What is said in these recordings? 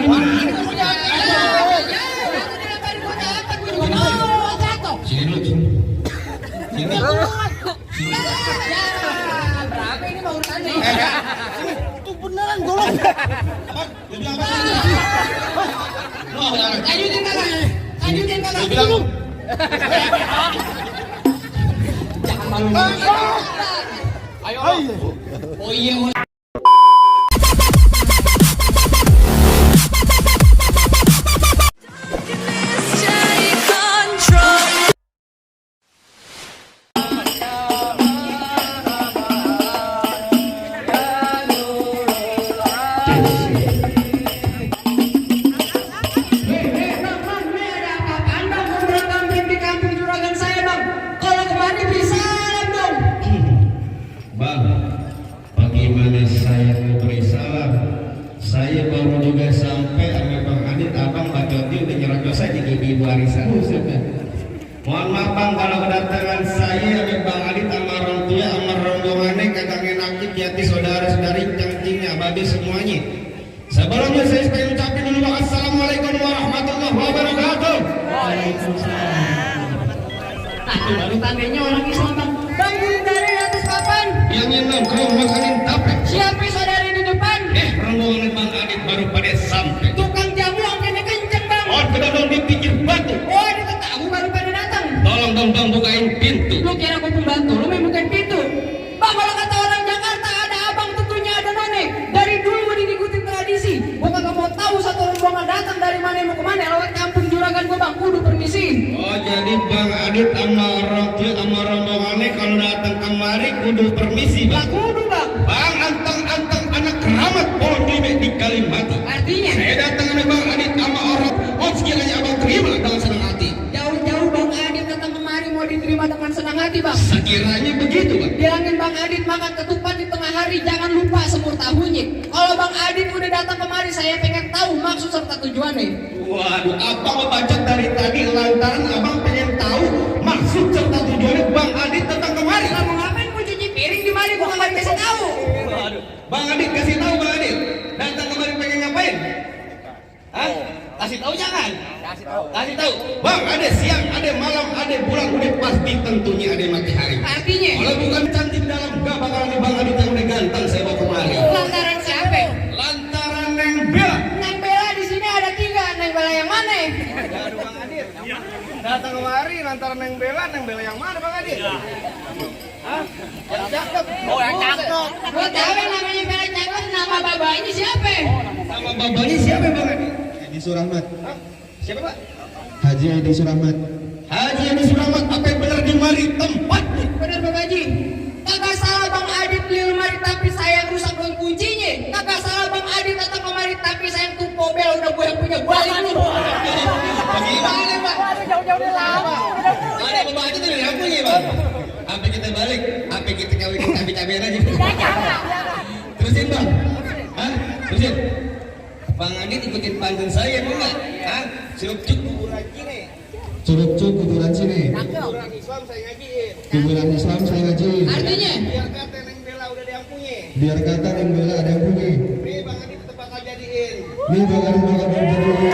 Sini dulu. Sini. Berapa ini mau urusannya? Itu beneran golong. Lanjutin kakak. Lanjutin kakak. Jangan malu. Ayo. Oh iya. Saya baru juga sampai sama Bang Adit, abang bacoti udah nyerocos saya di ibu warisan. Mohon maaf bang kalau kedatangan saya sama Bang Adit sama orang tua sama rombongannya kagak ngenakit di hati saudara-saudari cangcingnya abadi semuanya. Sebelumnya saya pengen ucapin dulu assalamualaikum warahmatullahi wabarakatuh. Waalaikumsalam. Tadi baru tandanya orang Islam bang. Bang dari atas papan. Yang nongkrong makanin tape. Siapa saudara di depan? Rombongan Bang Adit baru pada sampai. Tukang jamu angkanya kenceng bang. Oh kedodong di pinggir batu. Oh ada tamu baru pada datang. Tolong dong bang bukain pintu. Lu kira aku pembantu, lu main bukain pintu. Bang kalau kata orang Jakarta ada abang tentunya ada none. Dari dulu udah ngikutin tradisi. Gua kagak mau tahu satu rombongan datang dari mana mau kemana. Lewat kampung Juragan gua bang, kudu permisi. Oh jadi Bang Adit sama orang tua sama rombongannya kalau datang kemari kudu permisi bang. Kudu bang. Bang anteng-anteng anak keramat pohon libek di Kalimati. Artinya? Saya datang sama Bang Adit sama orang. Oh sekiranya abang terima dengan senang hati. Jauh-jauh Bang Adit datang kemari mau diterima dengan senang hati bang. Sekiranya begitu bang. Bilangin Bang Adit makan ketupat di tengah hari, jangan lupa semur tahunya. Kalau Bang Adit udah datang kemari, saya pengen tahu maksud serta tujuannya. Waduh, abang ngebaca dari tadi lantaran abang pengen tahu maksud serta tujuannya Bang Adit datang kemari. Lah mau ngapain mau cuci piring di mari, gua kagak kasih tahu. Waduh, Bang Adit kasih tahu Bang Adit. Datang kemari pengen ngapain? Hah? Kasih tahu jangan? Kasih tahu. Kasih tahu. Bang, ada siang, ada malam, ada bulan, udah pasti tentunya ada matahari. Artinya? Kalau bukan cantik dalam, gak bakalan di Bang Adit yang udah ganteng saya bawa kemari. Lantaran siapa? Lantaran Neng Bella. Neng Bella di sini ada 3. Neng Bella yang mana? Aduh Bang Adit. Datang kemari lantaran Neng Bella yang mana Bang Adit? Hah? Yang cakep. Oh yang cakep. Gua tahu yang namanya Bella cakep, nama babanya siapa? Sama babanya siapa Bang Adit? Haji Surahmat. Hah? Siapa Pak? Haji Edi Surahmat. Haji Edi Surahmat, apa yang benar di mari tempatnya? Bener Bang Haji. Kagak salah Bang Adit beli lemari tapi saya rusak dengan kuncinya. Kagak salah Bang Adit datang kemari tapi saya tuh pobel udah gue yang punya balik lu. Bagaimana Pak? Jauh-jauh dari lama. Ada Bapak Haji tuh dari aku nih Bang. Sampai kita balik, sampai kita kawinin cabai-cabean aja. Terusin Bang. Hah? Terusin. Bang Adit ikutin pantun saya mau nggak? Hah? Cukup kuburan sini. Curug-curug kuburan sini. Kuburan Islam saya ngajiin. Kuburan Islam saya ngajiin. Artinya? Biar kata Neng Bella udah ada yang punya. Biar kata Neng Bella ada yang punya. Nih Bang Adit tempat aja jadiin. Nih Bang Adit bakal jadiin.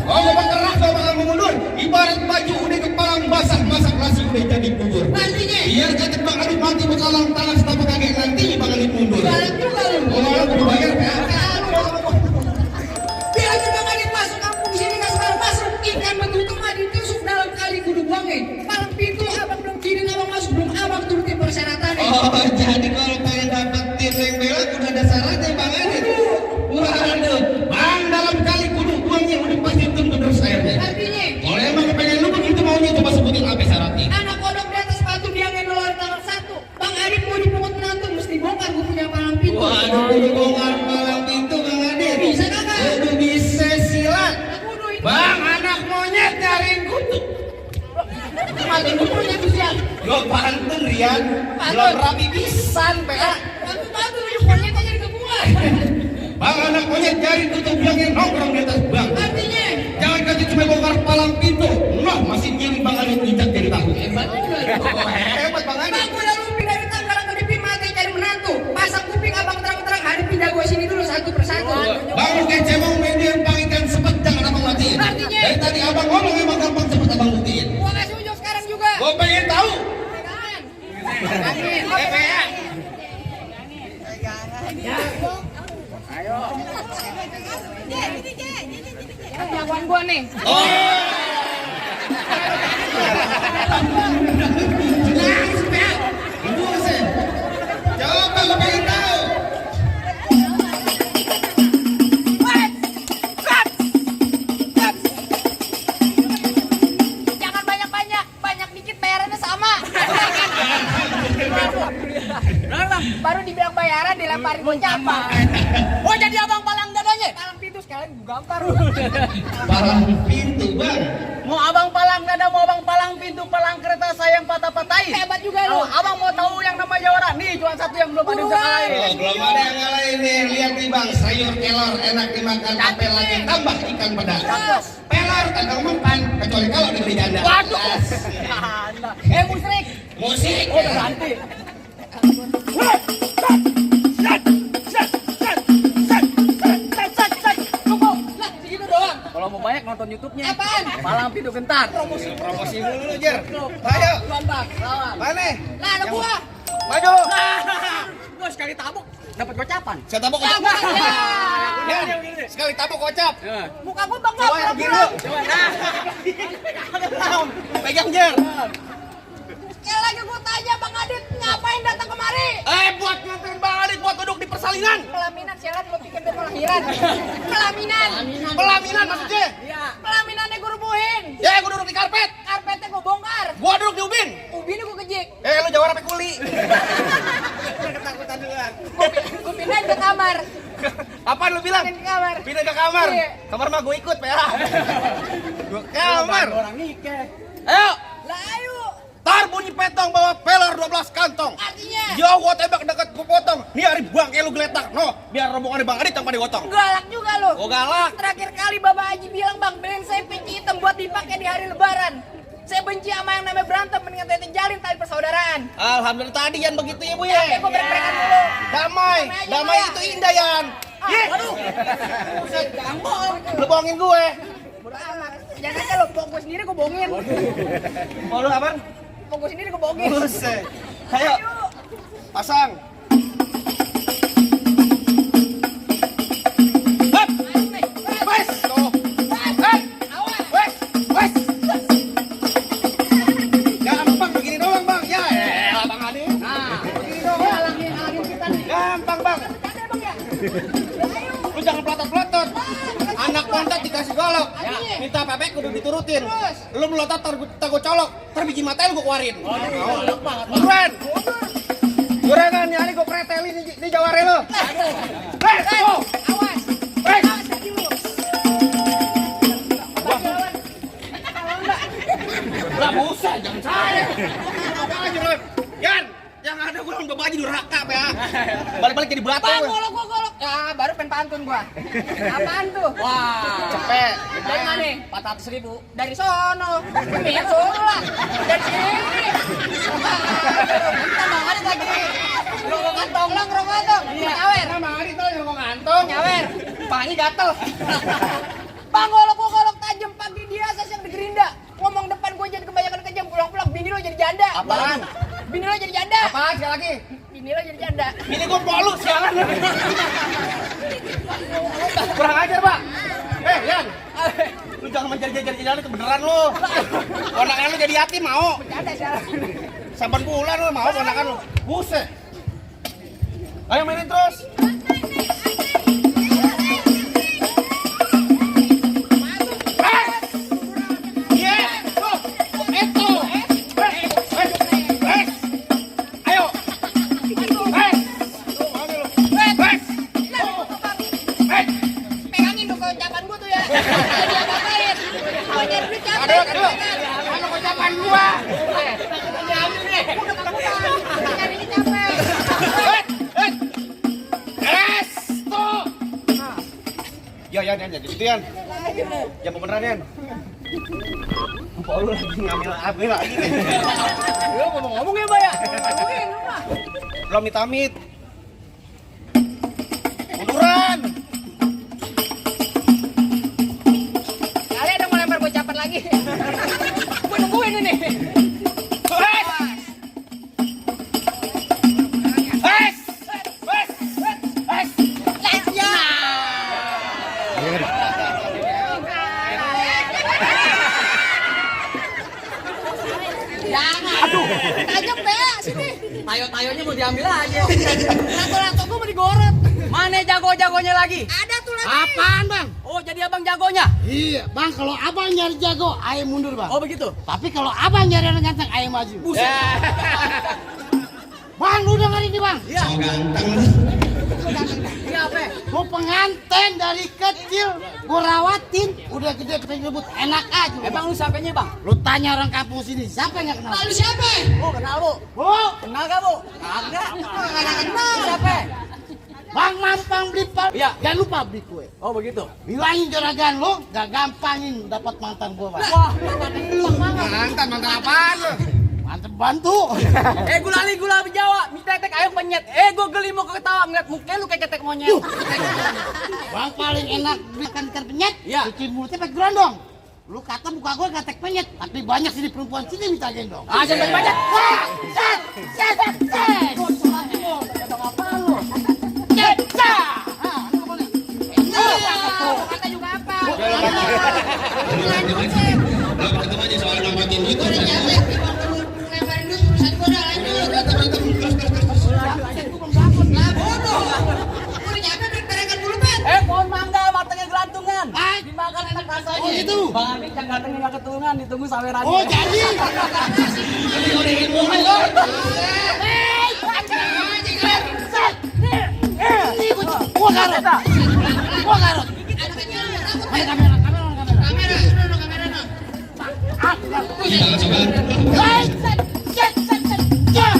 Oh, bapak keras bapak kamu mundur. Ibarat baju udah kepalang basah, masak nasi udah jadi bubur. Artinya? Biar kata Bang Adit mati bekalang tangan setapak kaki nanti Bang Adit mundur. Balik juga lu. Oh, udah bayar ya? Bilangin Bang Adit masuk kampung sini nggak sembarang masuk. Ikan begitu mah ditusuk dalam kali kudu buangin. Malam pintu abang belum kirim abang masuk belum abang turutin persyaratannya. Oh, jadi kalau pengen dapetin Neng Bella udah ada syaratnya Bang Adit. Waduh, Bang dalam kali kudu uangnya udah pasti bener sayapnya. Artinya? Kalau emang pengen lu begitu maunya coba sebutin apa syaratnya. Anak kodok di atas batu dia ngenolor tangan 1. Bang Adit mau dipungut menantu mesti bongkar gue punya palang pintu. Waduh, udah bongkar palang pintu Bang Adit. Bisa kagak? Udah bisa silat. Kudu itu. Bang, anak monyet nyariin kutu. Mati kudunya tuh siang. Lo pantun Rian, Pantun. belum rapi pisan PA. Batu lu monyet aja di kebuan. Bang, anak monyet nyariin kutu bilangin nongkrong di atas bang. Artinya? Jangan kasih cuma bongkar palang pintu. Loh, masih nyari Bang Adit injak dari tahu. Hebat juga. Oh, hebat Bang Adit. Bang udah lumpi dari tanggalan ke depi mati cari menantu. Pasang kuping abang terang-terang hadapin jago sini dulu satu persatu. cemong media pangitan sepet jangan abang matiin. Artinya? Dari tadi abang ngomong emang gampang cepet abang buktiin. Gua kasih ujung sekarang juga. Gue pengen tahu. Pegangan. Ayo. Jagoan gua nih. Oh. Buset. Coba gue pengen tahu. Jangan banyak-banyak, banyak dikit bayarannya sama. Baru dibilang bayaran dilemparin gocapa. Oh jadi abang palang dadanya? Palang pintu sekalian gua gampar. Palang pintu bang. Mau abang palang dada, mau abang palang pintu, palang kereta saya yang patah-patahin. Hebat juga lu. Kalau abang mau tahu yang namanya juara, nih cuma satu yang belum ada yang bisa kalahin. Oh, belum ada yang ngalahin nih. Lihat nih bang, sayur kelor enak dimakan, apel lagi tambah ikan pedas. Pelor kagak mempan, kecuali kalau dibeli janda. Waduh. Musrik. Musik. Oh udah ganti. Cukup. Lah, segitu doang. Kalau mau banyak nonton YouTube-nya. Apaan? Palang pintu gentar. Promosi dulu Jer. Ayo. Bang, lawan. Mana? Nah, ada gua. Maju. Gua sekali tabuk dapat gocapan. Saya tabok Ya, kocap. gua. Ya. Ya, sekali tabok kocap. Muka gua bang Coba yang biru. Coba nah. Pegang Jer. Sekali lagi gua tanya Bang Adit, ngapain datang kemari? Buat nganterin Bang Adit buat duduk di persalinan. Pelaminan, sialan lo pikir dia pelahiran. Pelaminan. Pelaminan maksudnya. Iya. Pelaminannya gua rubuhin. Ya, gua duduk di karpet. Karpetnya gua bongkar. Gua duduk di ubin. Ubinnya gua kejik. Lu jawara sampai kuli. Ketakutan duluan. Gua pindahin ke kamar. Apaan lu bilang? Pindahin ke kamar. Pindah ke kamar. Iya. Kamar mah gue ikut, ya. Gua kamar. Orang nikah. Ayo, Lah ayo. tar bunyi petong bawa pelor 12 kantong. Artinya Jauh gua tembak dekat gua potong. Nih hari bangke lu geletak. No, biar rombongan Bang Adit tanpa digotong. galak juga lo. Oh galak. Terakhir kali Bapak Haji bilang Bang, beliin saya peci hitam buat dipakai di hari lebaran. Saya benci sama yang namanya berantem, mendingan saya jalin tali persaudaraan. Alhamdulillah tadi Yan begitu ya Bu ya. Oke, gua break-breakan dulu. Damai, Damai aja, damai Bu, ya. itu indah Yan. Ih, Waduh. Buset, gambol. lu bohongin gue. Bodo amat. Jangan aja lo, pok gue sendiri gue bohongin. Mau lu apaan? Pok gue sendiri gue bohongin. Buset. Ayo, pasang. Hop, wes, tuh. Hop, wes, wes. Gampang begini doang Bang. Ya, Bang Adit. Nah, Begini dong, halangin kita nih. Gampang Bang. Bercanda Bang ya? Ayo. Lu jangan pelotot-pelotot. Anak kontak dikasih golok. Ya. Minta pepek kudu diturutin. Lu melotot tar gua colok. Ntar biji matanya lu gua keluarin. Buruan. Gorengan nih ali gua pretelin di jaware lu. Hei, oh. Awas. Hei. Awas kaki lu. Lah busa jangan saya. Apa aja lu. Yan, yang ada gua udah baju durhaka ya. Balik-balik jadi batu. Bang, golok gua golok. Ya, baru pengen pantun gua. Apaan tuh? wah. Cepet. Dari mana? 400.000. Dari sono. Lihat sono lah. Dari sini. Kita banget lagi. Ngerokok kantong. Lo ngerokok kantong. Nyawer. Sama Adit tuh yang mau ngantong. Nyawer. Pahanya gatel. Bang, golok gua golok tajam pagi dia asas yang di Gerinda. Ngomong depan gua jadi kebanyakan kejam. Pulang-pulang bini lo jadi janda. Apaan? Bini lo jadi janda. Apaan sekali lagi? Bini lo jadi janda. Ini gua polu sialan. Kurang ajar, Pak. Yan. Lu jangan menjadi-jadi jalan kebenaran lu. Ponakan lu jadi yatim mau. Janda sialan. Saban bulan lu mau ponakan lu. Buset. Ayo mainin terus. Pegangin tuh ucapan gua tuh ya. Jadi apa-apain. Gua nyari duit capek. Aduh. Anu ucapan gua. Nyari deh. Udah ketakutan. Nyari duit capek. Ya, jadi gitu Yan. Ya beneran Yan. Empok lu lagi ngambil apa lagi nih? Lu ngomong-ngomong ya, Mbak ya? Ngomongin lu mah. Belum amit-amit. Munduran. nih. Tajam Bea sini. Tayo-tayonya mau diambil aja. Lato-lato gua mau digoreng. Mana jago-jagonya lagi? Ada tuh lagi. Apaan bang? Oh, jadi abang jagonya? Iya bang, kalau abang nyari jago, ayah mundur bang. Oh, begitu? Tapi kalau abang nyari orang ganteng, ayah maju. Buset. Bang, lu denger ini bang. Iya. So ganteng. Iya, apa? Lu pengantin dari kecil, gua rawatin, udah gede pengen rebut enak aja. Emang lu siapanya, Bang? Lu tanya orang kampung sini, siapa yang gak kenal? Lalu siapa? Oh, kenal, Bu. Oh, Kenal gak, Bu? Kagak. Kagak kenal. Siapa? bang mampang beli pap. Iya. Jangan lupa beli kue. Oh, begitu. Bilangin juragan lu, gak gampangin dapat mantan gua bang. Wah, Mantan apaan lu? Mantan bantu. gulali gula Jawa, mie tetek ayam penyet. Gue geli mau ketawa ngeliat muka lu kayak ketek monyet. Bang paling enak beli ikan penyet, Iya. bikin mulutnya pakai gerondong. Lu kata muka gua ketek penyet, tapi banyak sini perempuan sini minta gendong. Ah, jangan banyak. Set, set, set, set. Apa lu? Ceca. Kata juga apa? Lo ketemu aja soal dapatin duit. Gua udah capek. Lemparin dulu urusan gua udah lanjut. Lah bodoh. Gua udah capek berekan dulu, Bet. Pohon mangga matangnya gelantungan. Dimakan enak rasanya. Oh, gitu? Bang Amin yang gantengnya gak keturunan, ditunggu sampai raja. Oh jadi. Gua garot. Gua garot. Anak kecil udah takut, Main Bet. kamera. Kamera, sudah kamera no. Jangan coba. Hai, set, set, set, set. Ja.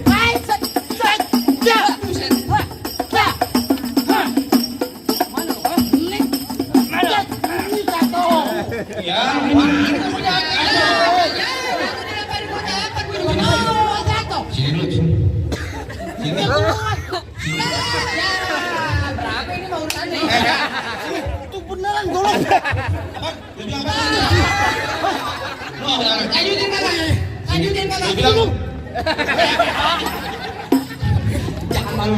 Hai, set, set, ja. Wah, ja. Hah. Mana? Ini. Mana? Ini jatuh. Ya, sini dulu. Sini. Berapa ini mau urusannya? Itu beneran golong. Lanjutin kakak. Lanjutin kakak. Bilang Jangan malu.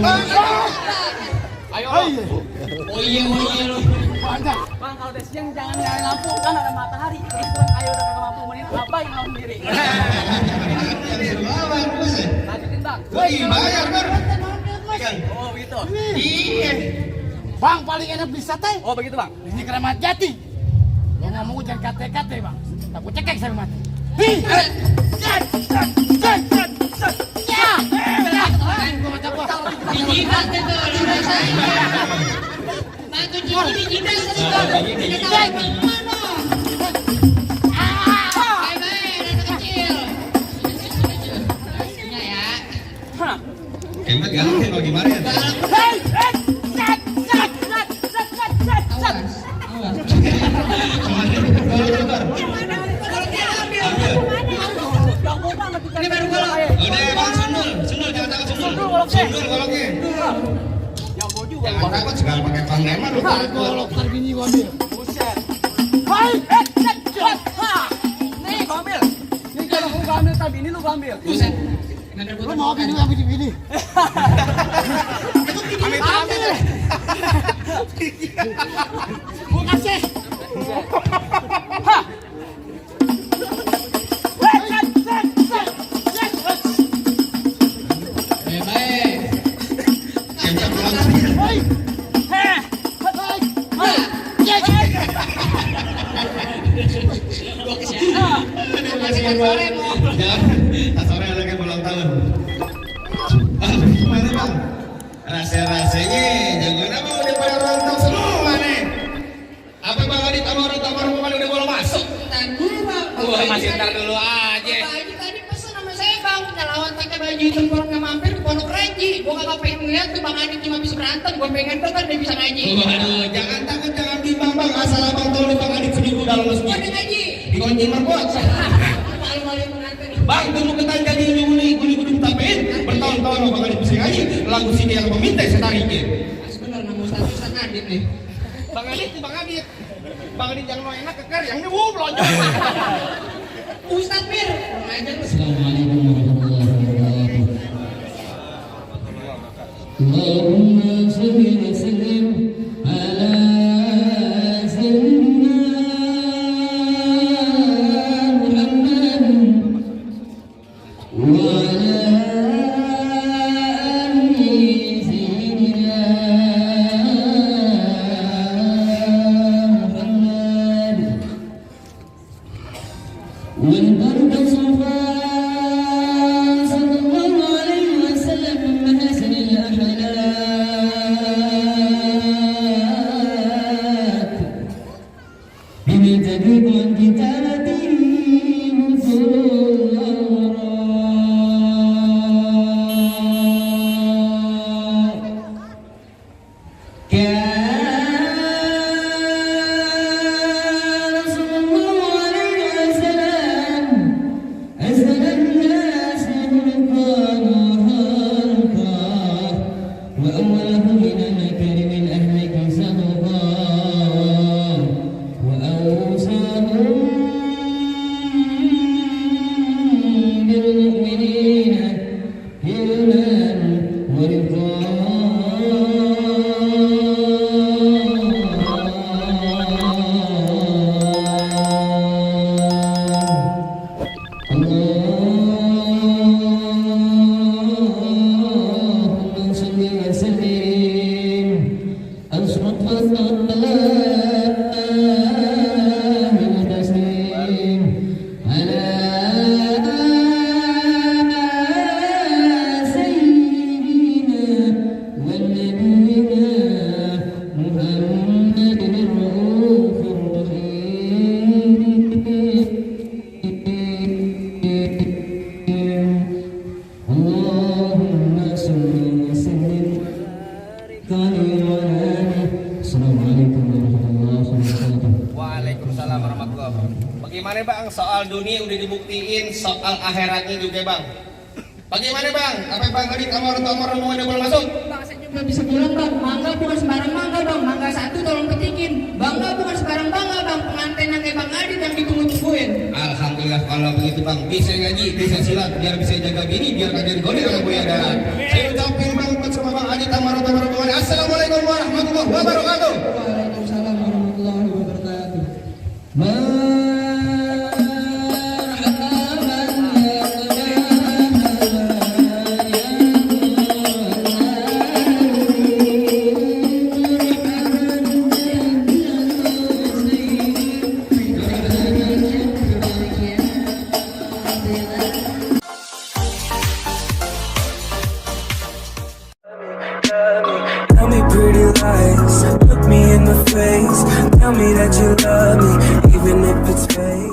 Ayo. oh iya lu. Banyak. Bang, kalau udah siang jangan nyalain lampu, kan ada matahari. Terus terang ayo udah kagak mampu menin apa yang mau sendiri. Lanjutin, Bang. Woi, bayar kan? Oh, begitu. Iya. Bang paling enak beli sate. Oh, begitu, Bang. Ini Keramat Jati. Lo ngomong jangan kate-kate bang. Tak gue cekek saya mati. Hi. Set, set, set, set, set. Ya. Gue macam gua. Dijidat itu, udah saya. Bantu Cici dijidat itu. Kita tahu mana. Baik-baik, anak kecil. Iya ya. Kemet galak kalau gimana ya? Hei, set, set, set, set, set, set, set. Awas, awas. Ini baru golok. Udah, Bang, sundul jangan takut sundul. Sundul goloknya. Ya, gua juga. Jangan takut segala pakai panglema lu. Golok terbini gua ambil. Buset. Hai, set, set. Nih, gua ambil. Nih, kalau gua ambil tapi ini lu gua ambil. Buset. Lu mau bini ambil di bini. Ambil. Gua kasih. Hah. Baik-baik. Kemet pulang. Hei. Hei. Hei. Ya, ya. Gua kesiangan. Masih kan sore mau. Jangan. Sore ada yang ulang tahun. Gimana bang? Rasa-rasanya jangan apa udah pada ulang tahun semua nih. Apa bang Adit sama orang tamar kemarin udah boleh masuk? Ntar dulu, Bang. Wah, masih ntar dulu aja. Pak Haji tadi pesen sama saya, Bang. Nyelawan pakai baju hitam kalau nggak mampir ke Pondok Ranji. Gua kagak pengen ngeliat tuh Bang Adit cuma bisa berantem. Gua pengen banget dia bisa ngaji. Waduh, jangan takut, jangan bimbang bang. Asal abang tahu nih bang Adit seminggu dalam Gua masjid. udah ngaji. Dikunci marbot. Malu-malu mengantar nih. Bang, tunggu kita jadi guli-guli tapein. Bertahun-tahun bang Adit bisa ngaji. Lagu sini yang meminta saya tarikin. Bener nama Ustaz Adit nih. Bang Adit, Bang Adit. Bang Adit yang enak keker yang ini lonjong. Ustadz Mir, ngajar lu. Assalamualaikum warahmatullahi wabarakatuh. Allahumma shalli wa sallim ala sayyidina Muhammad wa ala ali sayyidina Muhammad wal barka safa sallallahu alaihi wasallam min mahasinil akhlaq bima tabiqu an kitabati كان صلى الله عليه وسلم أسأل الناس خلقا وخلقا وأوله من المكارم الأهلك سبقا وأوصاهم بالمؤمنين علما اللهم صل وسلم أشرف الصلاة والتسليم على سيدنا ونبينا محمد الرؤوف الرحيم اللهم صل وسلم Assalamualaikum warahmatullahi wabarakatuh. Waalaikumsalam warahmatullahi wabarakatuh. Bagaimana bang soal dunia udah dibuktiin, soal akhiratnya juga bang. Bagaimana bang? Apa bang Adit amar mau ada boleh masuk? Bang, saya cuma bisa bilang bang, mangga bukan sembarang mangga bang, mangga satu tolong petikin. Bangga bukan sembarang bangga bang, pengantin yang kayak Bang Adit yang ditunggu-tungguin. Alhamdulillah kalau begitu bang, bisa ngaji, bisa silat, biar bisa jaga bini, biar kagak digoda oleh buaya darat. Saya ucapin bang buat semua bang Adit amar Assalamualaikum warahmatullahi wabarakatuh. Waalaikumsalam warahmatullahi wabarakatuh. Tell me pretty lies, look me in the face. Tell me that you love me, even if it's